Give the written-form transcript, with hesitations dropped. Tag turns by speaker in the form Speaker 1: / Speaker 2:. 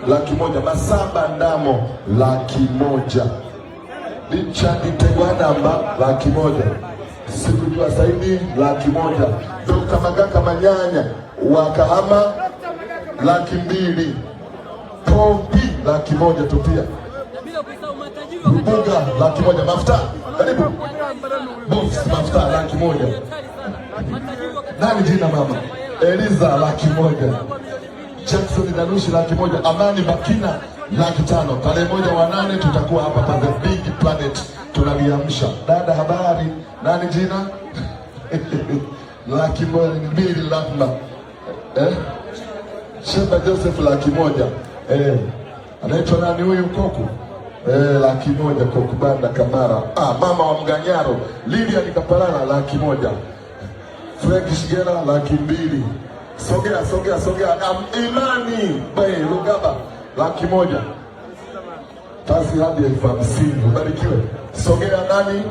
Speaker 1: 100,000. Masaba Ndamo 100,000. Richard Tegwanamba 100,000. Sikujua Saidi 100,000. Dr. Magaka Manyanya wa Kahama 200,000. Pompi 100,000 tu pia. Rubuga 100,000. Mafuta karibu. Box mafuta 100,000. Nani jina mama? Eliza 100,000. Jackson Danushi 100,000. Amani Makina 500,000. Tarehe 1/8 tutakuwa hapa pa The Big Planet tunaliamsha. Dada habari, nani jina? 200,000 lazima. Eh? Sheba Joseph 100,000. Eh. Anaitwa nani huyu Koku? Eh, 100,000 Koku Banda Kamara. Ah, mama wa Mganyaro Lilian Kapalala 100,000. Frank Shigela 200,000. Sogea, sogea, sogea. Imani Bay Lugaba 100,000. Tasi hadi 50,000. Ubarikiwe. Sogea nani?